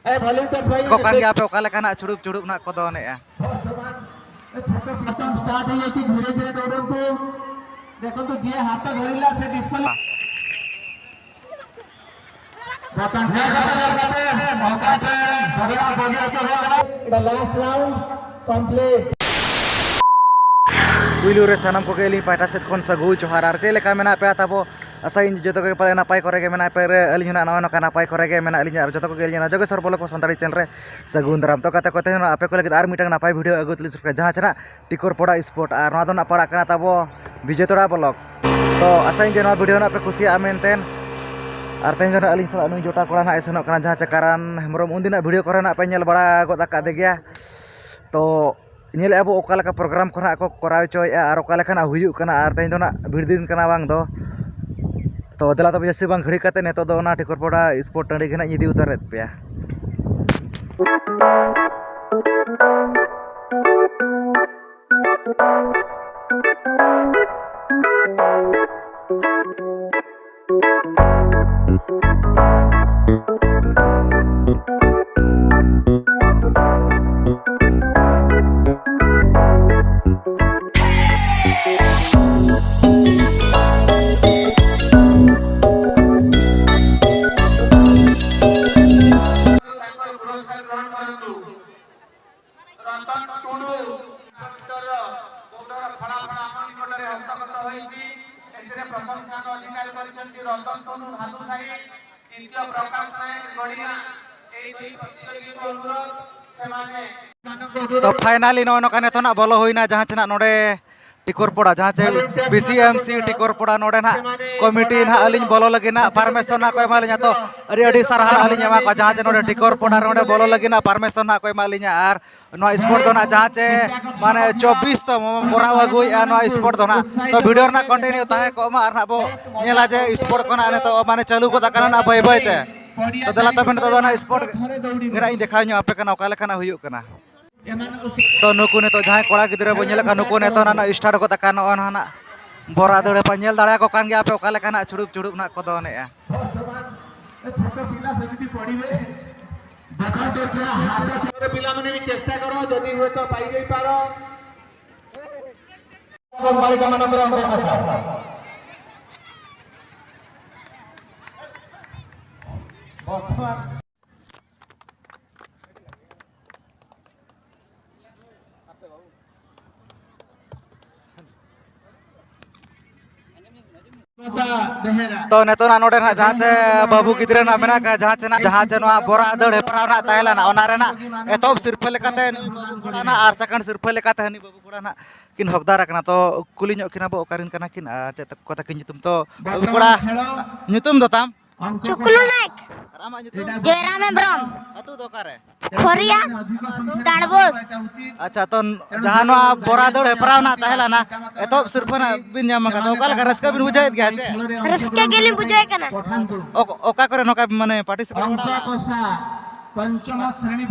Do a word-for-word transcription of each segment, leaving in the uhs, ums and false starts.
ଏ volunteers ଭାଇ, ᱠᱚ ᱠᱟᱱ ᱜᱮᱭᱟ ᱯᱮ, ᱚᱠᱟ ᱞᱮᱠᱟᱱᱟᱜ ᱪᱷᱩᱲᱩᱯ ᱪᱷᱩᱲᱩᱯ ᱱᱟᱜ ᱠᱚ ᱫᱚᱱᱮᱜᱼᱟ? ବର୍ତ୍ତମାନ ଏ ଛୋଟ ପ୍ରଥମ ଷ୍ଟାର୍ଟ ହେଇଯାଇଛି, ଧୀରେ ଧୀରେ ଦୌଡ଼ନ୍ତୁ। ଦେଖନ୍ତୁ, ଯିଏ ହାତ ଧରିଲା, ସେ ଡିସକ୍ୱାଲିଫାଇ। ବର୍ତ୍ତମାନ ଏଇଟା ଲାଷ୍ଟ ରାଉଣ୍ଡ କମ୍ପ୍ଲିଟ। ᱯᱩᱭᱞᱩ ᱨᱮ ᱥᱟᱱᱟᱢ ᱠᱚᱜᱮ ᱟᱹᱞᱤᱧ ᱯᱟᱦᱴᱟ ᱥᱮᱫ ᱠᱷᱚᱱ ᱥᱟᱹᱜᱩᱱ ᱡᱚᱦᱟᱨ᱾ ᱟᱨ ᱪᱮᱫ ᱞᱮᱠᱟ ᱢᱮᱱᱟᱜ ᱯᱮᱭᱟ ᱛᱟᱵᱚ? ᱟᱥᱟᱭᱟᱹᱧ ᱡᱚᱛᱚ ᱠᱚᱜᱮ ᱯᱟᱞᱮ ᱱᱟᱯᱟᱭ ᱠᱚᱨᱮ ᱜᱮ ᱢᱮᱱᱟᱜ ᱯᱮ ᱨᱮ, ᱟᱹᱞᱤᱧ ᱦᱚᱸ ᱱᱟᱜ ᱱᱚᱜᱼᱚᱭ ᱱᱚᱝᱠᱟ ᱱᱟᱯᱟᱭ ᱠᱚᱨᱮ ᱜᱮ ᱢᱮᱱᱟᱜ ᱞᱤᱧᱟ᱾ ᱟᱨ ᱡᱚᱛᱚ ᱠᱚᱜᱮ ᱟᱹᱞᱤᱧᱟᱜ ᱡᱚᱜᱮᱥᱣᱚᱨ ᱵᱚᱞᱚ ᱠᱚ ᱥᱟᱱᱛᱟᱲᱤ ᱪᱮᱱᱮᱞ ᱨᱮ ᱥᱟᱹᱜᱩᱱ ᱫᱟᱨᱟᱢ᱾ ᱛᱚ ᱜᱟᱛᱮ ᱠᱚ, ᱛᱮᱦᱮᱧ ᱦᱚᱸ ᱟᱯᱮ ᱠᱚ ᱞᱟᱹᱜᱤᱫ ᱟᱨ ᱢᱤᱫᱴᱟᱝ ᱱᱟᱯᱟᱭ ᱵᱷᱤᱰᱤᱭᱳ ᱟᱹᱜᱩ ᱛᱮᱞᱤᱧ ᱥᱮᱴᱮᱨ ᱠᱟᱜᱼᱟ, ᱡᱟᱦᱟᱸ ᱪᱮ ᱱᱟᱜ ᱴᱤᱠᱚᱨ ᱯᱚᱲᱟ ᱥᱯᱚᱴ, ᱟᱨ ᱱᱚᱣᱟ ᱫᱚ ᱱᱟᱜ ᱯᱟᱲᱟᱜ ᱠᱟᱱᱟ ᱛᱟᱵᱚ ᱵᱤᱡᱮᱛᱚᱲᱟ ᱵᱞᱚᱠ᱾ ᱛᱚ ᱟᱥᱟᱭᱟᱹᱧ ᱡᱮ ᱱᱚᱣᱟ ᱵᱷᱤᱰᱤᱭᱳ ᱱᱟᱜ ᱯᱮ ᱠᱩᱥᱤᱭᱟᱜᱼᱟ ᱢᱮᱱᱛᱮ᱾ ᱟᱨ ᱛᱮᱦᱮᱧ ᱫᱚ ᱱᱟᱜ ᱟᱹᱞᱤᱧ ᱥᱟᱞᱟᱜ ᱱᱩᱭ ᱡᱚᱴᱟᱣ ᱠᱚᱲᱟ ᱱᱟᱜ ᱮ ᱥᱮᱱᱚᱜ ᱠᱟᱱᱟ, ᱡᱟᱦᱟᱸ ᱪᱮ ᱠᱟᱨᱟᱱ ᱦᱮᱢᱵᱨᱚᱢ᱾ ᱩᱱᱫᱤᱱᱟᱜ ᱵᱷᱤᱰᱤᱭᱳ ᱠᱚᱨᱮ ᱱᱟᱜ ᱯᱮ ᱧᱮᱞ ᱵᱟᱲᱟ ᱜᱚᱫ ᱟᱠᱟᱫᱮ ᱜᱮᱭᱟ᱾ ᱛᱚ ᱧᱮᱞᱮᱫᱼᱟ ᱵᱚ ᱚᱠᱟ ᱞᱮᱠᱟ ᱯᱨᱳᱜᱨᱟᱢ ᱠᱚ ᱱᱟᱜ ᱠᱚ ᱠᱚᱨᱟᱣ ᱦᱚᱪᱚᱭᱮᱫᱼᱟ ᱟᱨ ᱚᱠᱟ ᱞᱮᱠᱟᱱᱟᱜ ᱦᱩᱭᱩᱜ ᱠᱟᱱᱟ᱾ ᱟᱨ ᱛᱮᱦᱮᱧ ᱫᱚ ᱱᱟᱜ ᱵᱷᱤᱲ ᱫᱤᱱ ᱠᱟᱱᱟ ᱵᱟᱝ ᱫᱚ᱾ ᱛᱚ ᱫᱮᱞᱟ ᱛᱚᱵᱮ ᱡᱟᱹᱥᱛᱤ ᱵᱟᱝ ᱜᱷᱟᱹᱲᱤ ᱠᱟᱛᱮ ᱱᱤᱛᱚᱜ ᱫᱚ ᱚᱱᱟ ᱴᱤᱠᱚᱨ ᱯᱚᱲᱟ ᱥᱯᱚᱴ ᱴᱟᱺᱰᱤ ᱜᱮ ᱱᱟᱜ ᱤᱧ ᱤᱫᱤ ᱩᱛᱟᱹᱨᱮᱫ ᱯᱮᱭᱟ᱾ ରତନ ଟୁଡୁ, ଭିତରର ଦୌଡ଼ର ଫଳାଫଳ ଆମ ନିକଟରେ ହସ୍ତଗତ ହୋଇଛି। ଏଥିରେ ପ୍ରଥମ ସ୍ଥାନ ଅଧିକାର କରିଛନ୍ତି ରତନ ଟୁଡୁ, ଭାଲୁସାହି, ଦ୍ୱିତୀୟ ପ୍ରକାଶ ନାୟକ, ଗଡ଼ିଆ। ଏହି ଦୁଇ ପ୍ରତିଯୋଗୀଙ୍କୁ ଅନୁରୋଧ, ସେମାନେ ତ ଫାଇନାଲି ᱱᱚᱜᱼᱚ ᱱᱚᱝᱠᱟ ᱱᱤᱛᱚᱜ ᱱᱟᱜ ᱵᱚᱞᱚ ᱦᱩᱭᱱᱟ, ᱡᱟᱦᱟᱸ ᱪᱮ ᱱᱟᱜ ᱱᱚᱰᱮ ᱴᱤᱠᱚᱨ ᱯᱚᱲᱟ, ᱡᱟᱦᱟᱸ ᱪᱮ ᱵᱤ ᱥᱤ ᱮᱢ ᱥᱤ ᱴᱤᱠᱚᱨ ᱯᱚᱲᱟ, ᱱᱚᱰᱮ ᱱᱟᱜ ᱠᱚᱢᱤᱴᱤ ᱱᱟᱜ ᱟᱹᱞᱤᱧ ᱵᱚᱞᱚ ᱞᱟᱹᱜᱤᱫ ᱱᱟᱜ ᱯᱟᱨᱢᱤᱥᱚᱱ ᱱᱟᱜ ᱠᱚ ᱮᱢᱟ ᱞᱤᱧᱟ᱾ ᱛᱚ ᱟᱹᱰᱤ ᱟᱹᱰᱤ ᱥᱟᱨᱦᱟᱣ ᱱᱟᱜ ᱞᱤᱧ ᱮᱢᱟ ᱠᱚᱣᱟ, ᱡᱟᱦᱟᱸ ᱪᱮ ᱱᱚᱰᱮ ᱴᱤᱠᱚᱨ ᱯᱚᱲᱟ ᱱᱚᱰᱮ ᱵᱚᱞᱚ ᱞᱟᱹᱜᱤᱫ ᱱᱟᱜ ᱯᱟᱨᱢᱤᱥᱚᱱ ᱱᱟᱜ ᱠᱚ ᱮᱢᱟ ᱞᱤᱧᱟ᱾ ᱟᱨ ᱱᱚᱣᱟ ᱥᱯᱚᱴ ᱫᱚ ᱱᱟᱜ ᱡᱟᱦᱟᱸ ᱪᱮ ᱢᱟᱱᱮ ᱪᱚᱵᱵᱤᱥ ᱛᱚᱢ ᱠᱚᱨᱟᱣ ᱟᱹᱜᱩᱭᱮᱫᱼᱟ ᱱᱚᱣᱟ ᱥᱯᱚᱴ ᱫᱚ ᱱᱟᱜ᱾ ᱛᱚ ᱵᱷᱤᱰᱤᱭᱳ ᱨᱮᱱᱟᱜ ᱠᱚᱱᱴᱤᱱᱤᱭᱩ ᱛᱟᱦᱮᱸ ᱠᱚᱜ ᱢᱟ, ᱟᱨ ᱱᱟᱜ ᱵᱚ ᱧᱮᱞᱟ ᱡᱮ ᱥᱯᱚᱴ ᱠᱚ ᱱᱟᱜ ᱱᱤᱛᱚᱜ ᱢᱟᱱᱮ ᱪᱟᱹᱞᱩ ᱜᱚᱫ ᱟᱠᱟᱱᱟ ᱱᱟᱜ ᱵᱟᱹᱭ ᱵᱟᱹᱭ ᱛᱮ᱾ ᱛᱚ ᱫᱮᱞᱟ ᱛᱚᱵᱮ ᱱᱤᱛᱚᱜ ᱫᱚ ᱚᱱᱟ ᱥᱯᱚᱴ ᱜᱮ ᱱᱟᱜ ᱤᱧ ᱫᱮᱠᱷᱟᱣ ᱧᱚᱜ ᱟᱯᱮ ᱠᱟᱱᱟ, ᱚᱠᱟ ᱞᱮᱠᱟᱱᱟᱜ ᱦᱩᱭᱩᱜ ᱠᱟᱱᱟ᱾ ᱛᱚ ᱱᱩᱠᱩ ᱱᱤᱛᱚᱜ ᱡᱟᱦᱟᱸᱭ ᱠᱚᱲᱟ ᱜᱤᱫᱽᱨᱟᱹ ᱵᱚ ᱧᱮᱞᱮᱫ ᱠᱚᱣᱟ, ᱱᱩᱠᱩ ᱱᱤᱛᱚᱜ ᱱᱟᱜ ᱥᱴᱟᱨᱴ ᱜᱚᱫ ᱟᱠᱟᱱ ᱱᱚᱜᱼᱚ ᱱᱟᱜ ᱵᱚᱨᱟ ᱫᱟᱹᱲ ᱯᱮ ᱧᱮᱞ ᱫᱟᱲᱮᱭᱟᱠᱚ ᱠᱟᱱ ᱜᱮᱭᱟ ᱯᱮ, ᱚᱠᱟ ᱞᱮᱠᱟᱱᱟᱜ ᱪᱷᱩᱲᱩᱯ ᱪᱷᱩᱲᱩᱯ ᱱᱟᱜ ᱠᱚ ᱫᱚᱱᱮᱜᱼᱟ᱾ ᱵᱚᱨᱛᱚᱢᱟᱱ ᱪᱷᱳᱴᱳ ᱯᱤᱞᱟ ᱥᱮᱢᱤᱛᱤ ᱯᱚᱲᱤᱵᱮ᱾ ଦେଖନ୍ତୁ, ପୁରା ହାତ ଛୋଟ ପିଲାମାନେ ବି ଚେଷ୍ଟା କର, ଯଦି ହୁଏତ ପାଇଯାଇପାର। ବାଳିକାମାନଙ୍କର ଅଙ୍କ କଷା। ବର୍ତ୍ତମାନ ᱛᱚ, ᱱᱤᱛᱚᱜ ᱱᱟᱜ ᱱᱚᱰᱮ ᱱᱟᱜ ᱡᱟᱦᱟᱸ ᱪᱮ ᱵᱟᱹᱵᱩ ᱜᱤᱫᱽᱨᱟᱹ ᱱᱟᱜ ᱢᱮᱱᱟᱜ ᱠᱟᱜ, ᱡᱟᱦᱟᱸ ᱪᱮ ᱱᱟᱜ, ᱡᱟᱦᱟᱸ ᱪᱮ ᱱᱚᱣᱟ ᱵᱚᱨᱟ ᱫᱟᱹᱲ ᱦᱮᱯᱨᱟᱣ ᱱᱟᱜ ᱛᱟᱦᱮᱸ ᱞᱮᱱᱟ, ᱚᱱᱟ ᱨᱮᱱᱟᱜ ᱮᱛᱚᱦᱚᱵ ᱥᱤᱨᱯᱷᱟᱹ ᱞᱮᱠᱟᱛᱮ ᱱᱩᱭ ᱵᱟᱹᱵᱩ ᱠᱚᱲᱟ ᱱᱟᱜ ᱟᱨ second ᱥᱤᱨᱯᱷᱟᱹ ᱞᱮᱠᱟᱛᱮ ᱦᱟᱹᱱᱤ ᱵᱟᱹᱵᱩ ᱠᱚᱲᱟ ᱱᱟᱜ ᱠᱤᱱ ᱦᱚᱠᱫᱟᱨ ᱟᱠᱟᱱᱟ᱾ ᱛᱚ, ᱠᱩᱞᱤ ᱧᱚᱜ ᱠᱤᱱᱟ ᱵᱚ, ᱚᱠᱟᱨᱮᱱ ᱠᱟᱱᱟ ᱠᱤᱱ ᱟᱨ ᱪᱮᱫ ᱛᱟᱠᱚ ᱛᱟᱹᱠᱤᱱ ᱧᱩᱛᱩᱢ? ᱛᱚ, ᱵᱟᱹᱵᱩ ᱠᱚᱲᱟ, ᱧᱩᱛᱩᱢ ᱫᱚ ᱛᱟᱢ? ᱪᱩᱠᱞᱩ ᱱᱟᱭᱮᱠ᱾ ᱟᱨ ᱟᱢᱟᱜ ᱧᱩᱛᱩᱢ? ᱡᱚᱭᱨᱟᱢ ᱦᱮᱢᱵᱨᱚᱢ᱾ ᱟᱹᱛᱩ ᱫᱚ ᱚᱠᱟᱨᱮ? ᱠᱷᱚᱨᱤᱭᱟ, ᱰᱟᱸᱰᱵᱳᱥ᱾ ᱟᱪᱪᱷᱟ, ᱛᱚ, ᱡᱟᱦᱟᱸ ᱱᱚᱣᱟ ᱵᱚᱨᱟ ᱫᱟᱹᱲ ᱦᱮᱯᱨᱟᱣ ᱱᱟᱜ ᱛᱟᱦᱮᱸ ᱞᱮᱱᱟ, ᱮᱛᱚᱦᱚᱵ ᱥᱤᱨᱯᱷᱟᱹ ᱱᱟᱜ ᱵᱤᱱ ᱧᱟᱢ ᱟᱠᱟᱫᱟ, ᱚᱠᱟ ᱞᱮᱠᱟ ᱨᱟᱹᱥᱠᱟᱹ ᱵᱤᱱ ᱵᱩᱡᱷᱟᱹᱣᱮᱫ ᱜᱮᱭᱟ ᱪᱮ? ᱨᱟᱹᱥᱠᱟᱹ ᱜᱮᱞᱤᱧ ᱵᱩᱡᱷᱟᱹᱣᱮᱫ ᱠᱟᱱᱟ᱾ ᱚᱠ-, ᱚᱠᱟ ᱠᱚᱨᱮ ᱱᱚᱝᱠᱟ ᱢᱟᱱᱮ participate ᱵᱟᱲᱟ ᱞᱮᱱᱟ?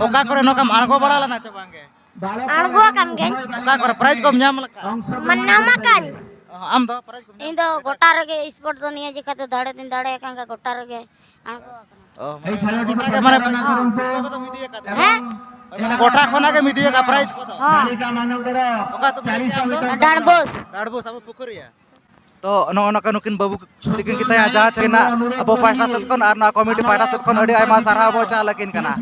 ᱚᱠᱟ ᱠᱚᱨᱮ ᱱᱚᱝᱠᱟᱢ ᱟᱬᱜᱚ ᱵᱟᱲᱟ ᱞᱮᱱᱟ ᱪᱮ ᱵᱟᱝ ᱜᱮ? ᱟᱬᱜᱚ ᱟᱠᱟᱱ ᱜᱮᱭᱟᱹᱧ᱾ ᱚᱠᱟ ᱠᱚᱨᱮ prize ᱠᱚᱢ ᱧᱟᱢ ᱞᱮᱠᱟ? ᱢᱟᱱᱟᱣ ᱟᱠᱟᱱ᱾ ᱟᱢ ᱫᱚ prize ᱠᱚᱢ ᱧᱟᱢ ᱤᱧ ᱫᱚ ᱞᱮᱠᱟ? ᱜᱚᱴᱟ ᱨᱮᱜᱮ, sport ᱫᱚ ᱱᱤᱭᱟᱹ ᱡᱚᱠᱷᱟ ᱫᱚ ᱫᱟᱲᱮ ᱫᱚᱧ ᱫᱟᱲᱮ ᱟᱠᱟᱱ ᱜᱮᱭᱟ, ᱜᱚᱴᱟ ᱨᱮᱜᱮ ᱟᱬᱜᱚ ᱟᱠᱟᱱᱟ᱾ ᱚ, ᱢᱟᱱᱮ ᱜᱚᱴᱟ ᱜᱮ ᱢᱟᱱᱮ ᱥᱤᱨᱯᱟᱹ ᱠᱚᱫᱚᱢ ᱤᱫᱤ ᱟᱠᱟᱫ ᱜᱮᱭᱟ? ᱦᱮᱸ? ᱢᱟᱱᱮ ᱜᱚᱴᱟ ᱠᱷᱚᱱᱟᱜ ᱜᱮᱢ ᱤᱫᱤ ᱟᱠᱟᱫ prize ᱠᱚᱫᱚ? ᱦᱚᱸ᱾ ᱚᱠᱟ ᱟᱹᱛᱩ ᱠᱷᱚᱱᱟᱜ ᱜᱮ ᱟᱢ ᱫᱚ? ᱰᱟᱸᱰᱵᱳᱥ᱾ ᱰᱟᱸᱰᱵᱳᱥ, ᱟᱵᱚ ᱯᱩᱠᱷᱩᱨᱤᱭᱟ᱾ ᱛᱚ, ᱱᱚᱜᱼᱚ ᱱᱚᱝᱠᱟ ᱱᱩᱠᱤᱱ ᱵᱟᱹᱵᱩ ᱛᱤᱠᱤᱱ ᱠᱤᱱ ᱛᱟᱦᱮᱸ, ᱡᱟᱦᱟᱸ ᱪᱮ ᱱᱟᱜ ᱟᱵᱚ ᱯᱟᱦᱴᱟ ᱥᱮᱫ ᱠᱷᱚᱱ ᱟᱨ ᱱᱚᱣᱟ committee ᱯᱟᱦᱴᱟ ᱥᱮᱫ ᱠᱷᱚᱱ ᱟᱹᱰᱤ ᱟᱭᱢᱟ ᱥᱟᱨᱦᱟᱣ ᱵᱚ ᱪᱟᱞ ᱟᱹᱠᱤᱱ ᱠᱟᱱᱟ᱾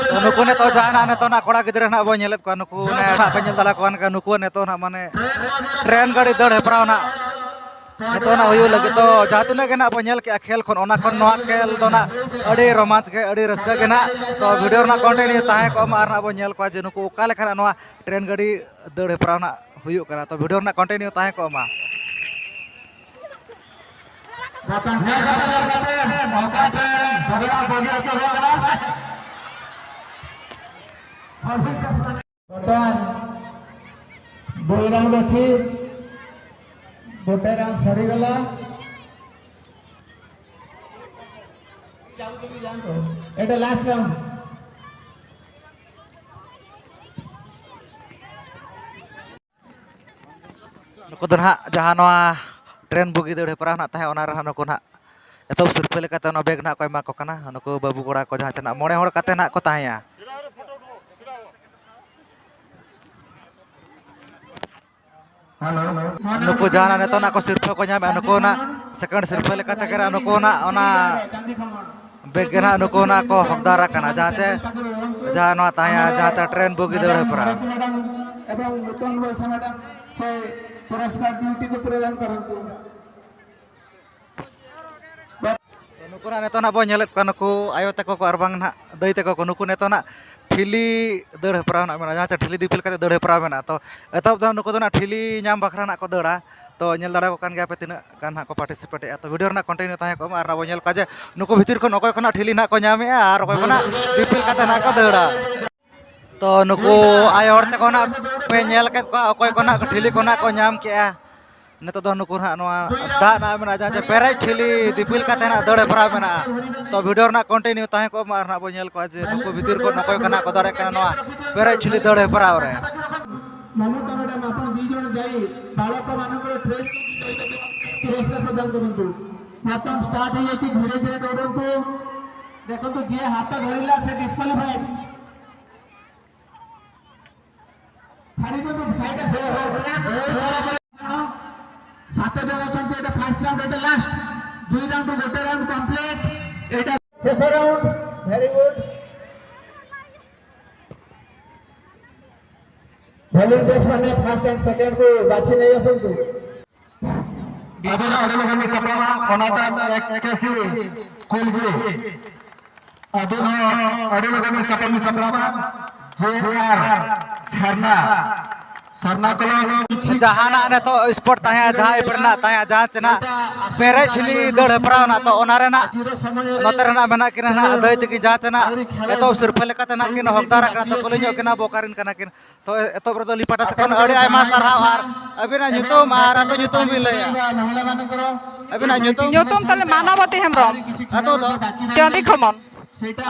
ᱛᱚ, ᱱᱩᱠᱩ ᱱᱤᱛᱚᱜ ᱡᱟᱦᱟᱸ ᱱᱟᱜ ᱱᱤᱛᱚᱜ ᱱᱟᱜ ᱠᱚᱲᱟ ᱜᱤᱫᱽᱨᱟᱹ ᱱᱟᱜ ᱵᱚᱱ ᱧᱮᱞᱮᱫ ᱠᱚᱣᱟ, ᱱᱩᱠᱩ ᱚᱱᱮ ᱱᱟᱜ ᱵᱚᱱ ᱧᱮᱞ ᱫᱟᱲᱮ ᱠᱚ ᱠᱟᱱ ᱜᱮᱭᱟ, ᱱᱩᱠᱩ ᱱᱤᱛᱚᱜ ᱱᱟᱜ ᱢᱟᱱᱮ train ᱜᱟᱹᱰᱤ ᱫᱟᱹᱲ ᱦᱮᱯᱨᱟᱣ ᱱᱟᱜ ᱱᱤᱛᱚᱜ ᱱᱟᱜ ᱦᱩᱭᱩᱜ ᱞᱟᱹᱜᱤᱫ᱾ ᱛᱚ, ᱡᱟᱦᱟᱸ ᱛᱤᱱᱟᱹᱜ ᱜᱮ ᱱᱟᱜ ᱵᱚᱱ ᱧᱮᱞ ᱠᱮᱜᱼᱟ ᱠᱷᱮᱞ ᱠᱷᱚᱱ, ᱚᱱᱟ ᱠᱷᱚᱱ ᱱᱚᱣᱟ ᱠᱷᱮᱞ ᱫᱚ ᱱᱟᱜ ᱟᱹᱰᱤ ᱨᱳᱢᱟᱱᱪ ᱜᱮ, ᱟᱹᱰᱤ ᱨᱟᱹᱥᱠᱟᱹ ᱜᱮ ᱱᱟᱜ᱾ ᱛᱚ, video ᱨᱮᱱᱟᱜ continue ᱛᱟᱦᱮᱸ ᱠᱚᱜ ᱢᱟ ᱟᱨ ᱱᱟᱜ ᱵᱚᱱ ᱧᱮᱞ ᱠᱚᱣᱟ ᱡᱮ ᱱᱩᱠᱩ ᱚᱠᱟ ᱞᱮᱠᱟ ᱱᱟᱜ ᱱᱚᱣᱟ train ᱜᱟᱹᱰᱤ ᱫᱟᱹᱲ ᱦᱮᱯᱨᱟᱣ ᱱᱟᱜ ᱦᱩᱭᱩᱜ ᱠᱟᱱᱟ᱾ ᱛᱚ, video ᱨᱮᱱᱟᱜ continue ᱛᱟᱦᱮᱸ ᱠᱚᱜ ᱢᱟ᱾ ରାଉଣ୍ଡ ଅଛି, ଗୋଟେ ରାଉଣ୍ଡ ସରିଗଲା। ଏଇଟା ଲାଷ୍ଟ ରାଉଣ୍ଡ। ᱱᱩᱠᱩ ᱫᱚ ᱱᱟᱦᱟᱜ ᱡᱟᱦᱟᱸ ᱱᱚᱣᱟ ᱴᱨᱮᱱ ᱵᱩᱜᱤ ᱫᱟᱹᱲ ᱦᱮᱯᱨᱟᱣ ᱱᱟᱦᱟᱜ ᱛᱟᱦᱮᱸ, ᱚᱱᱟ ᱨᱮ ᱱᱟᱦᱟᱜ ᱱᱩᱠᱩ ᱱᱟᱦᱟᱜ ᱮᱛᱚᱦᱚᱵ ᱥᱤᱨᱯᱟᱹ ᱞᱮᱠᱟᱛᱮ ᱚᱱᱟ ᱵᱮᱜᱽ ᱱᱟᱦᱟᱜ ᱠᱚ ᱮᱢᱟ ᱠᱚ ᱠᱟᱱᱟ᱾ ᱱᱩᱠᱩ ᱵᱟᱹᱵᱩ ᱠᱚᱲᱟ ᱠᱚ ᱡᱟᱦᱟᱸ ᱪᱮ ᱱᱟᱦᱟᱜ ᱢᱚᱬᱮ ᱦᱚᱲ ᱠᱟᱛᱮ ᱱᱟᱦᱟᱜ ᱠᱚ ᱛᱟᱦᱮᱸᱭᱟ᱾ ᱱᱩᱠᱩ ᱡᱟᱦᱟᱸ ᱱᱤᱛᱚᱜ ᱱᱟᱜ ᱠᱚ ᱥᱤᱨᱯᱟᱹ ᱠᱚ ᱧᱟᱢᱮᱫᱼᱟ, ᱱᱩᱠᱩ ᱱᱟᱜ ᱥᱮᱠᱮᱱᱰ ᱥᱤᱨᱯᱟᱹ ᱞᱮᱠᱟᱛᱮ ᱜᱮ ᱱᱟᱜ ᱱᱩᱠᱩ ᱱᱟᱜ ᱚᱱᱟ ᱵᱮᱜᱽ ᱜᱮ ᱱᱟᱜ ᱱᱩᱠᱩ ᱱᱟᱜ ᱠᱚ ᱦᱚᱠᱫᱟᱨ ᱟᱠᱟᱱᱟ, ᱡᱟᱦᱟᱸ ᱪᱮ ᱡᱟᱦᱟᱸ ᱱᱚᱣᱟ ᱛᱟᱦᱮᱸᱭᱟ, ᱡᱟᱦᱟᱸ ᱪᱮ ᱴᱨᱮᱱ ᱵᱩᱜᱤ ᱫᱟᱹᱲ ᱦᱮᱯᱨᱟᱣ᱾ ᱮᱵᱚᱝ ᱱᱩᱛᱚᱱ ᱵᱚᱭᱥᱟ ᱢᱮᱰᱟᱢ ᱥᱮ ᱯᱩᱨᱚᱥᱠᱟᱨ ᱰᱤᱭᱩᱴᱤ ᱠᱚ ᱯᱨᱚᱫᱟᱱ ᱠᱚᱨᱚᱱᱛᱩ᱾ ᱱᱩᱠᱩ ᱱᱟᱜ ᱱᱤᱛᱚᱜ ᱱᱟᱜ ᱵᱚᱱ ᱧᱮᱞᱮᱫ ᱠᱚᱣᱟ, ᱱᱩᱠᱩ ᱟᱭᱳ ᱛᱟᱠᱚ ᱠᱚ ᱟᱨ ᱵᱟᱝ ᱱᱟᱜ ᱫᱟᱹᱭ ᱛᱟᱠᱚ ᱠᱚ, ᱱᱩᱠᱩ ᱱᱤᱛᱚᱜ ᱱᱟᱜ ᱴᱷᱤᱞᱤ ᱫᱟᱹᱲ ᱦᱮᱯᱨᱟᱣ ᱱᱟᱜ ᱢᱮᱱᱟᱜᱼᱟ, ᱡᱟᱦᱟᱸ ᱪᱮ ᱴᱷᱤᱞᱤ ᱫᱤᱯᱤᱞ ᱠᱟᱛᱮ ᱫᱟᱹᱲ ᱦᱮᱯᱨᱟᱣ ᱢᱮᱱᱟᱜᱼᱟ᱾ ᱛᱚ ᱮᱛᱚᱦᱚᱵ ᱫᱚ ᱱᱟᱜ ᱱᱩᱠᱩ ᱫᱚ ᱱᱟᱜ ᱴᱷᱤᱞᱤ ᱧᱟᱢ ᱵᱟᱠᱷᱨᱟ ᱱᱟᱜ ᱠᱚ ᱫᱟᱹᱲᱟ᱾ ᱛᱚ ᱧᱮᱞ ᱫᱟᱲᱮᱭᱟᱠᱚ ᱠᱟᱱ ᱜᱮᱭᱟ ᱯᱮ ᱛᱤᱱᱟᱹᱜ ᱜᱟᱱ ᱦᱟᱸᱜ ᱠᱚ ᱯᱟᱨᱴᱤᱥᱤᱯᱮᱴ ᱮᱫᱼᱟ᱾ ᱛᱚ ᱵᱷᱤᱰᱤᱭᱳ ᱨᱮᱱᱟᱜ ᱠᱚᱱᱴᱤᱱᱤᱭᱩ ᱛᱟᱦᱮᱸ ᱠᱚᱜ ᱢᱟ, ᱟᱨ ᱟᱵᱚ ᱧᱮᱞ ᱠᱚᱣᱟ ᱡᱮ ᱱᱩᱠᱩ ᱵᱷᱤᱛᱤᱨ ᱠᱷᱚᱱ ᱚᱠᱚᱭ ᱠᱚ ᱱᱟᱜ ᱴᱷᱤᱞᱤ ᱱᱟᱜ ᱠᱚ ᱧᱟᱢᱮᱫᱼᱟ ᱟᱨ ᱚᱠᱚᱭ ᱠᱚ ᱱᱟᱜ ᱫᱤᱯᱤᱞ ᱠᱟᱛᱮ ᱱᱟᱜ ᱠᱚ ᱫᱟᱹᱲᱟ᱾ ᱛᱚ ᱱᱩᱠᱩ ᱟᱭᱳ ᱦᱚᱲ ᱛᱟᱠᱚ ᱱᱟᱜ ᱯᱮ ᱧᱮᱞ ᱠᱮᱫ ᱠᱚᱣᱟ, ᱚᱠᱚᱭ ᱠᱚ ᱱᱟᱜ ᱴᱷᱤᱞᱤ ᱠᱚ ᱱᱟᱜ ᱠᱚ ᱧᱟᱢ ᱠᱮᱜᱼᱟ᱾ ᱱᱤᱛᱚᱜ ᱫᱚ ᱱᱩᱠᱩ ᱱᱟᱜ ᱱᱚᱣᱟ ᱫᱟᱜ ᱱᱟᱜ ᱢᱮᱱᱟᱜᱼᱟ, ᱡᱟᱦᱟᱸ ᱪᱮ ᱯᱮᱨᱮᱡ ᱴᱷᱤᱞᱤ ᱫᱤᱯᱤᱞ ᱠᱟᱛᱮ ᱱᱟᱜ ᱫᱟᱹᱲ ᱦᱮᱯᱨᱟᱣ ᱢᱮᱱᱟᱜᱼᱟ᱾ ᱛᱚ ᱵᱷᱤᱰᱤᱭᱳ ᱨᱮᱱᱟᱜ ᱠᱚᱱᱴᱤᱱᱤᱭᱩ ᱛᱟᱦᱮᱸ ᱠᱚᱜ ᱢᱟ, ᱟᱨ ᱱᱟᱜ ᱵᱚᱱ ᱧᱮᱞ ᱠᱚᱣᱟ ᱡᱮ ᱱᱩᱠᱩ ᱵᱷᱤᱛᱤᱨ ᱠᱷᱚᱱ ᱚᱠᱚᱭ ᱠᱚ ᱱᱟᱜ ᱠᱚ ᱫᱟᱲᱮᱭᱟᱜ ᱠᱟᱱᱟ ᱱᱚᱣᱟ ᱯᱮᱨᱮᱡ ᱴᱷᱤᱞᱤ ᱫᱟᱹᱲ ᱦᱮᱯᱨᱟᱣ ᱨᱮ᱾ ममता मैडम, ଆପଣ ଦି ଜଣ ଯାଇ ବାଳକମାନଙ୍କର ଟ୍ରେନ୍ ପୁରସ୍କାର ପ୍ରଦାନ କରନ୍ତୁ। ପ୍ରଥମ ଷ୍ଟାର୍ଟ ହେଇଯାଇଛି, ଧୀରେ ଧୀରେ ଦୌଡ଼ନ୍ତୁ। ଦେଖନ୍ତୁ, ଯିଏ ହାତ ଧରିଲା ସେ ଡିସକ୍ୱାଲିଫାଏଡ୍। ଛାଡ଼ି ଦିଅନ୍ତୁ, ସାଇଡ୍ ଆସନ୍ତୁ। ସାତ ଜଣ ଅଛନ୍ତି, ଏଇଟା ଫାର୍ଷ୍ଟ ରାଉଣ୍ଡ, ଏଇଟା ଲାଷ୍ଟ। ଦୁଇ ରାଉଣ୍ଡରୁ ଗୋଟେ ରାଉଣ୍ଡ କମ୍ପ୍ଲିଟ୍, ଏଇଟା ଶେଷ ରାଉଣ୍ଡ। Very good. ଭଲିଣ୍ଟିୟର୍ସ ମାନେ ଫାର୍ଷ୍ଟ ଆଣ୍ଡ ସେକେଣ୍ଡକୁ ବାଛି ନେଇ ଆସନ୍ତୁ। ᱟᱹᱰᱤ ᱞᱚᱜᱚᱱ ᱵᱤᱱ ᱥᱟᱯᱲᱟᱣᱟ, ᱚᱱᱟᱴᱟᱜ ᱮᱠ-, ᱮᱠᱟᱥᱤ ᱠᱩᱞᱜᱩ। ᱟᱹᱰᱤ, ᱟᱹᱰᱤ ᱞᱚᱜᱚᱱ ᱵᱤᱱ ᱥᱟᱯᱲᱟᱣᱟ, ᱡᱮ ᱟᱨ ᱡᱷᱟᱨᱱᱟ᱾ ᱥᱟᱨᱱᱟ ᱠᱚᱞᱚᱢ ᱡᱟᱦᱟᱱᱟᱜ ᱱᱤᱛᱚᱜ ᱥᱯᱳᱨᱴ ᱛᱟᱦᱮᱸ, ᱡᱟᱦᱟᱸ ᱮᱯ ᱨᱮᱱᱟᱜ ᱛᱟᱦᱮᱸ, ᱡᱟᱦᱟᱸ ᱪᱮ ᱱᱟᱜ ᱯᱮᱨᱮᱡ ᱴᱷᱤᱞᱤ ᱫᱟᱹᱲ ᱦᱮᱯᱨᱟᱣ ᱱᱟᱜ, ᱛᱚ ᱚᱱᱟ ᱨᱮᱱᱟᱜ ᱱᱚᱛᱮ ᱨᱮᱱᱟᱜ ᱢᱮᱱᱟᱜ ᱠᱤᱱᱟ ᱱᱟᱜ ᱫᱟᱹᱭ ᱛᱟᱹᱠᱤᱱ, ᱡᱟᱦᱟᱸ ᱪᱮ ᱱᱟᱜ ᱮᱛᱚᱦᱚᱵ ᱥᱤᱨᱯᱟᱹ ᱞᱮᱠᱟᱛᱮ ᱱᱟᱜ ᱠᱤᱱ ᱦᱚᱠᱫᱟᱨ ᱟᱠᱟᱱᱟ, ᱛᱚ ᱠᱩᱞᱤ ᱧᱚᱜ ᱠᱤᱱᱟ ᱵᱚᱠᱟᱨᱤᱱ ᱠᱟᱱᱟ ᱠᱤᱱ᱾ ᱛᱚ ᱮᱛᱚᱦᱚᱵ ᱨᱮᱫᱚ ᱟᱹᱞᱤᱧ ᱯᱟᱦᱴᱟ ᱥᱮᱫ ᱠᱷᱚᱱ ᱟᱹᱰᱤ ᱟᱭᱢᱟ ᱥᱟᱨᱦᱟᱣ᱾ ᱟᱨ ᱟᱹᱵᱤᱱᱟᱜ ᱧᱩᱛᱩᱢ ᱟᱨ ᱟᱹᱛᱩ ᱧᱩᱛᱩᱢ ᱵᱤᱱ ᱞᱟᱹᱭᱟ? ᱟᱹᱵᱤᱱᱟᱜ ᱧᱩᱛᱩᱢ? ᱧᱩᱛᱩᱢ ᱛᱟᱞᱮ ᱢᱟᱱᱚᱵᱚᱛᱤ ᱦᱮᱢᱵᱨᱚᱢ᱾ ᱟᱹᱛᱩ ᱫᱚ? ᱪᱟᱸᱫᱤ ᱠᱷᱚᱢᱚᱱ᱾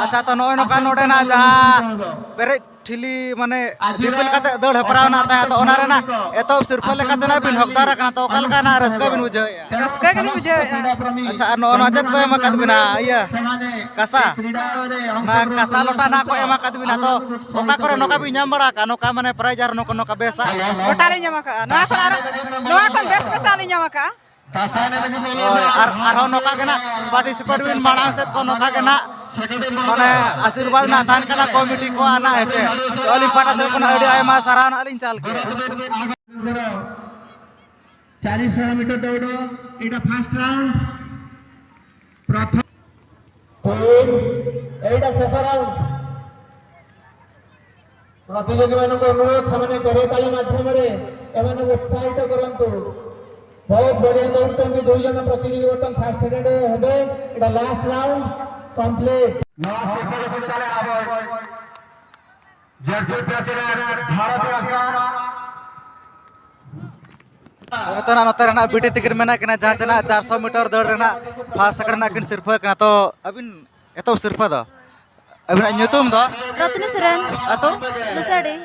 ᱟᱪᱪᱷᱟ, ᱛᱚ ᱱᱚᱜᱼᱚᱭ ᱱᱚᱝᱠᱟ ᱱᱚᱰᱮᱱᱟᱜ ᱡᱟᱦᱟᱸ ᱯᱮᱨᱮᱡ ᱴᱷᱤᱞᱤ ᱢᱟᱱᱮ ᱫᱤᱯᱤᱞ ᱠᱟᱛᱮ ᱫᱟᱹᱲ ᱦᱮᱯᱨᱟᱣ ᱨᱮᱱᱟᱜ ᱛᱟᱦᱮᱸ, ᱛᱚ ᱚᱱᱟ ᱨᱮᱱᱟᱜ ᱮᱛᱚᱦᱚᱵ ᱥᱤᱨᱯᱟᱹ ᱞᱮᱠᱟᱛᱮ ᱱᱟᱜ ᱵᱤᱱ ᱦᱚᱠᱫᱟᱨ ᱟᱠᱟᱱᱟ, ᱛᱚ ᱚᱠᱟ ᱞᱮᱠᱟᱱᱟᱜ ᱨᱟᱹᱥᱠᱟᱹ ᱵᱤᱱ ᱵᱩᱡᱷᱟᱹᱣᱮᱫᱼᱟ? ᱨᱟᱹᱥᱠᱟᱹ ᱜᱮᱞᱤᱧ ᱵᱩᱡᱷᱟᱹᱣᱮᱫᱼᱟ᱾ ᱟᱪᱪᱷᱟ, ᱟᱨ ᱱᱚᱜᱼᱚ ᱱᱚᱣᱟ ᱪᱮᱫ ᱠᱚ ᱮᱢ ᱟᱠᱟᱫ ᱵᱤᱱᱟ? ᱤᱭᱟᱹ, ᱠᱟᱸᱥᱟ? ᱚᱱᱟ ᱠᱟᱸᱥᱟ ᱞᱚᱴᱟ ᱱᱟᱜ ᱠᱚ ᱮᱢ ᱟᱠᱟᱫ ᱵᱤᱱᱟ, ᱛᱚ ᱚᱠᱟ ᱠᱚᱨᱮ ᱱᱚᱝᱠᱟ ᱵᱤᱱ ᱧᱟᱢ ᱵᱟᱲᱟ ᱟᱠᱟᱫᱼᱟ, ᱱᱚᱝᱠᱟ ᱢᱟᱱᱮ ᱯᱨᱟᱭᱤᱡᱽ ᱟᱨ ᱱᱚᱝᱠᱟ, ᱱᱚᱝᱠᱟ ᱵᱮᱥᱟ? ᱜᱚᱴᱟ ᱞᱤᱧ ᱧᱟᱢ ᱟᱠᱟᱫᱼᱟ, ᱱᱚᱣᱟ ᱠᱷᱚᱱ ᱟᱨ, ᱱᱚᱣᱟ ᱠᱷᱚᱱ ᱵᱮᱥ ᱵᱮᱥᱟᱜ ᱞᱤᱧ ᱧᱟᱢ ᱟᱠᱟᱫᱼᱟ᱾ ᱦᱳᱭ, ᱟᱨ ᱟᱨᱦᱚᱸ ᱱᱚᱝᱠᱟ ᱜᱮ ᱱᱟᱜ ᱯᱟᱨᱴᱤᱥᱤᱯᱮᱴ ᱵᱤᱱ ᱢᱟᱲᱟᱝ ᱥᱮᱫ ᱠᱚ, ᱱᱚᱝᱠᱟ ᱜᱮ ᱱᱟᱜ ᱢᱟᱱᱮ ᱟᱥᱤᱨᱵᱟᱫᱽ ᱱᱟᱜ ᱛᱟᱦᱮᱱ ᱠᱟᱱᱟ ᱠᱚᱢᱤᱴᱤ ᱠᱚᱣᱟᱜ ᱱᱟᱜ, ᱦᱮᱸ ᱥᱮ? ᱛᱚ ᱟᱹᱞᱤᱧ ᱯᱟᱦᱴᱟ ᱥᱮᱫ ᱠᱷᱚᱱ ᱟᱹᱰᱤ ᱟᱭᱢᱟ ᱥᱟᱨᱦᱟᱣ ᱱᱟᱜ ᱞᱤᱧ ᱪᱟᱞ ᱠᱮᱫᱟ᱾ ଚାରିଶହ ମିଟର ଦୌଡ଼, ଏଇଟା ଫାଷ୍ଟ ରାଉଣ୍ଡ। ପ୍ରଥମ ଏଇଟା ଶେଷ ରାଉଣ୍ଡ। ପ୍ରତିଯୋଗୀମାନଙ୍କୁ ଅନୁରୋଧ, ସେମାନେ କରତାଳି ମାଧ୍ୟମରେ ଏମାନଙ୍କୁ ଉତ୍ସାହିତ କରନ୍ତୁ। ବହୁତ ବଢ଼ିଆ ଦୌଡ଼ୁଛନ୍ତି, ଦୁଇ ଜଣ ପ୍ରତିଯୋଗୀ ବର୍ତ୍ତମାନ ଫାଷ୍ଟ ହେଡ୍ ହେବେ। ଏଇଟା ଲାଷ୍ଟ ରାଉଣ୍ଡ କମ୍ପ୍ଲିଟ। ନୂଆ ସେପଟେ ଚାଲେ ଆବ। ଜେଡ୍ପି ପ୍ରେସିଡେଣ୍ଟ ଭାରତ ଆସନ। ᱱᱤᱛᱚᱜ ᱱᱟᱜ ᱱᱚᱛᱮ ᱨᱮᱱᱟᱜ ᱵᱤᱴᱤ ᱛᱤᱠᱤᱱ ᱢᱮᱱᱟᱜ ᱠᱤᱱᱟ, ᱡᱟᱦᱟᱸ ᱪᱮ ᱱᱟᱜ ᱪᱟᱨᱥᱚ ᱢᱤᱴᱟᱨ ᱫᱟᱹᱲ ᱨᱮᱱᱟᱜ ᱯᱷᱟᱥᱴ ᱥᱮᱠᱮᱱᱰ ᱨᱮᱱᱟᱜ ᱠᱤᱱ ᱥᱤᱨᱯᱟᱹ ᱠᱟᱱᱟ᱾ ᱛᱚ ᱟᱹᱵᱤᱱ ᱮᱛᱚᱦᱚᱵ ᱥᱤᱨᱯᱟᱹ ᱫᱚ ᱟᱹᱵᱤᱱᱟᱜ ᱧᱩᱛᱩᱢ ᱫᱚ? ᱨᱚᱛᱱᱤ ᱥᱚᱨᱮᱱ᱾ ᱟᱹᱛᱩ? ᱫᱩᱥᱟᱰᱤ᱾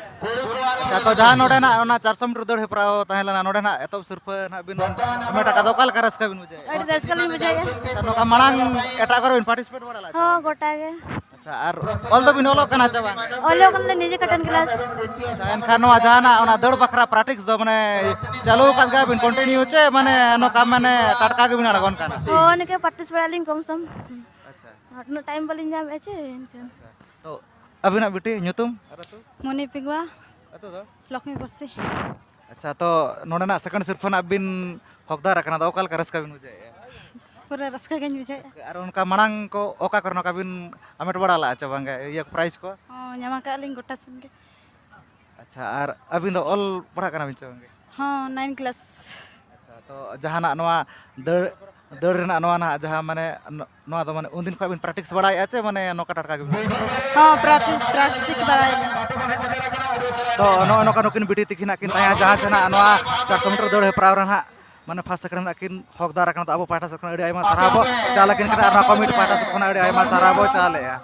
ᱟᱪᱪᱷᱟ, ᱛᱚ ᱡᱟᱦᱟᱸ ᱱᱚᱰᱮᱱᱟᱜ ᱚᱱᱟ ᱪᱟᱨᱥᱚ ᱢᱤᱴᱟᱨ ᱫᱟᱹᱲ ᱦᱮᱯᱨᱟᱣ ᱛᱟᱦᱮᱸ ᱞᱮᱱᱟ, ᱱᱚᱰᱮᱱᱟᱜ ᱮᱛᱚᱦᱚᱵ ᱥᱤᱨᱯᱟᱹ ᱱᱟᱜ ᱵᱤᱱ ᱦᱟᱢᱮᱴ ᱟᱠᱟᱫᱟ, ᱚᱠᱟ ᱞᱮᱠᱟ ᱨᱟᱹᱥᱠᱟᱹ ᱵᱤᱱ ᱵᱩᱡᱷᱟᱹᱣᱮᱫᱼᱟ? ᱟᱹᱰᱤ ᱨᱟᱹᱥᱠᱟᱹ ᱞᱤᱧ ᱵᱩᱡᱷᱟᱹᱣᱮᱫᱼᱟ᱾ ᱟᱪᱪᱷᱟ, ᱱᱚᱝᱠᱟ ᱢᱟᱲᱟᱝ ᱮᱴᱟᱜ ᱠᱚᱨᱮ ᱵᱤᱱ ᱯᱟᱨᱴᱤᱥᱤᱯᱮᱴ ᱵᱟᱲᱟ ᱞᱮᱫᱼᱟ ᱪᱮ ᱦᱚᱸ, ᱵᱟᱝ? ᱜᱚᱴᱟ ᱜᱮ᱾ ᱟᱪᱪᱷᱟ, ᱟᱨ ᱚᱞ ᱫᱚᱵᱤᱱ ᱚᱞᱚᱜ ᱠᱟᱱᱟ ᱪᱮ ᱵᱟᱝ? ᱚᱞᱚᱜ ᱠᱟᱱᱟᱞᱮ ᱱᱤᱡᱮ ᱠᱟᱴᱟᱱ ᱠᱞᱟᱥ᱾ ᱟᱪᱪᱷᱟ, ᱮᱱᱠᱷᱟᱱ ᱱᱚᱣᱟ ᱡᱟᱦᱟᱱᱟᱜ ᱚᱱᱟ ᱫᱟᱹᱲ ᱵᱟᱠᱷᱨᱟ ᱯᱨᱮᱠᱴᱤᱥ ᱫᱚ ᱢᱟᱱᱮ ᱪᱟᱹᱞᱩ ᱟᱠᱟᱫ ᱜᱮᱭᱟ ᱵᱤᱱ ᱠᱚᱱᱴᱤᱱᱤᱭᱩ ᱪᱮ ᱢᱟᱱᱮ ᱱᱚᱝᱠᱟ ᱢᱟᱱᱮ ᱴᱟᱴᱠᱟ ᱜᱮᱵᱤᱱ ᱟᱬᱜᱚᱱ ᱠᱟᱱᱟ? ᱦᱳᱭ, ᱱᱤᱝᱠᱟᱹ ᱯᱨᱮᱠᱴᱤᱥ ᱵᱟᱲᱟᱭ ᱟᱹᱞᱤᱧ ᱠᱚᱢ ᱥᱚᱢ᱾ ᱟᱪᱪᱷᱟ᱾ ᱟᱨ ᱩᱱᱟᱹᱜ ᱴᱟᱭᱤᱢ ᱵᱟᱹᱞᱤᱧ ᱧᱟᱢᱮᱫᱼᱟ ᱪᱮ, ᱮᱱᱠᱷᱟᱱ᱾ ᱟᱪᱪᱷᱟ᱾ ᱛᱚ ᱟᱹᱵᱤᱱᱟᱜ ᱵᱤᱴᱤ ᱧᱩᱛᱩᱢ ᱟᱨ ᱟᱹᱛᱩ? ᱢᱚᱱᱤ ᱯᱮᱝᱜᱩᱣᱟ᱾ ᱟᱹᱛᱩ ᱫᱚ? ᱞᱚᱠᱷᱢᱤ ᱯᱚᱥᱤ᱾ ᱟᱪᱪᱷᱟ, ᱛᱚ ᱱᱚᱰᱮᱱᱟᱜ ᱥᱮᱠᱮᱱᱰ ᱥᱤᱨᱯᱷᱟᱹ ᱱᱟᱜ ᱵᱤᱱ ᱦᱚᱠᱫᱟᱨ ᱟᱠᱟᱱᱟ, ᱟᱫᱚ ᱚᱠᱟ ᱞᱮᱠᱟ ᱨᱟᱹᱥᱠᱟᱹ ᱵᱤᱱ ᱵᱩᱡᱷᱟᱹᱣᱮᱫᱼᱟ? ᱯᱩᱨᱟᱹ ᱨᱟᱹᱥᱠᱟᱹ ᱜᱮᱧ ᱵᱩᱡᱷᱟᱹᱣᱮᱫᱼᱟ᱾ ᱟᱨ ᱚᱱᱠᱟ ᱢᱟᱲᱟᱝ ᱠᱚ ᱚᱠᱟ ᱠᱚᱨᱮ ᱱᱚᱝᱠᱟ ᱵᱤᱱ ᱦᱟᱢᱮᱴ ᱵᱟᱲᱟ ᱞᱟᱜᱼᱟ ᱪᱮ ᱵᱟᱝᱜᱮ ᱤᱭᱟᱹ ᱯᱨᱟᱭᱤᱡᱽ ᱠᱚ? ᱦᱚᱸ, ᱧᱟᱢ ᱟᱠᱟᱫ ᱞᱤᱧ ᱜᱚᱴᱟ ᱥᱮᱱ ᱜᱮ᱾ ᱟᱪᱪᱷᱟ᱾ ᱟᱪᱪᱷᱟ, ᱟᱨ ᱟᱹᱵᱤᱱ ᱫᱚ ᱚᱞ ᱯᱟᱲᱦᱟᱜ ᱠᱟᱱᱟ ᱵᱤᱱ ᱥᱮ ᱵᱟᱝᱜᱮ? ᱦᱚᱸ, ᱱᱟᱭᱤᱱ ᱠᱞᱟᱥ᱾ ᱟᱪᱪᱷᱟ, ᱛᱚ ᱡᱟᱦᱟᱱᱟᱜ ᱱᱚᱣᱟ ᱫᱟᱹᱲ ᱫᱟᱹᱲ ᱨᱮᱱᱟᱜ ᱱᱚᱣᱟ ᱱᱟᱦᱟᱜ ᱡᱟᱦᱟᱸ ᱢᱟᱱᱮ ᱱᱚ- ᱱᱚᱣᱟ ᱫᱚ ᱢᱟᱱᱮ ᱩᱱᱫᱤᱱ ᱠᱷᱚᱱ ᱵᱤᱱ ᱯᱨᱮᱠᱴᱤᱥ ᱵᱟᱲᱟᱭᱮᱫᱼᱟ ᱪᱮ ᱢᱟᱱᱮ ᱱᱚᱝᱠᱟ ᱴᱟᱴᱠᱟ ᱜᱮ? ᱦᱚᱸ, ᱯᱨᱮᱠᱴᱤᱥ ᱯᱨᱮᱠᱴᱤᱥ ᱵᱟᱲᱟᱭᱟᱞᱮ᱾ ᱛᱚ ᱱᱚᱜᱼᱚᱭ ᱱᱚᱝᱠᱟ ᱱᱩᱠᱤᱱ ᱵᱤᱴᱤ ᱛᱤᱠᱤᱱ ᱦᱟᱸᱜ ᱠᱤᱱ ᱛᱟᱦᱮᱸ ᱡᱟᱦᱟᱸ ᱪᱮ ᱱᱟᱦᱟᱜ ᱱᱚᱣᱟ ᱪᱟᱨᱥᱚ ᱢᱤᱴᱟᱨ ᱫᱟᱹᱲ ᱦᱮᱯᱨᱟᱣ ᱨᱮ ᱱᱟᱦᱟᱜ ᱢᱟᱱᱮ ᱯᱷᱟᱥᱴ ᱥᱮᱠᱮᱱᱰ ᱨᱮᱱᱟᱜ ᱠᱤᱱ ᱦᱚᱠᱫᱟᱨ ᱟᱠᱟᱱᱟ᱾ ᱛᱚ ᱟᱵᱚ ᱯᱟᱦᱴᱟ ᱥᱮᱫ ᱠᱷᱚᱱ ᱟᱹᱰᱤ ᱟᱭᱢᱟ ᱥᱟᱨᱦᱟᱣ ᱵᱚ ᱪᱟᱞ ᱟᱹᱠᱤᱱ ᱠᱟᱱᱟ ᱟᱨ ᱱᱚᱣᱟ ᱠᱚᱢᱤᱴᱤ ᱯᱟᱦᱴᱟ ᱥᱮᱫ ᱠᱷᱚᱱ ᱟᱹᱰᱤ ᱟᱭᱢᱟ ᱥᱟᱨᱦᱟᱣ ᱵᱚ ᱪᱟᱞᱮᱜᱼᱟ᱾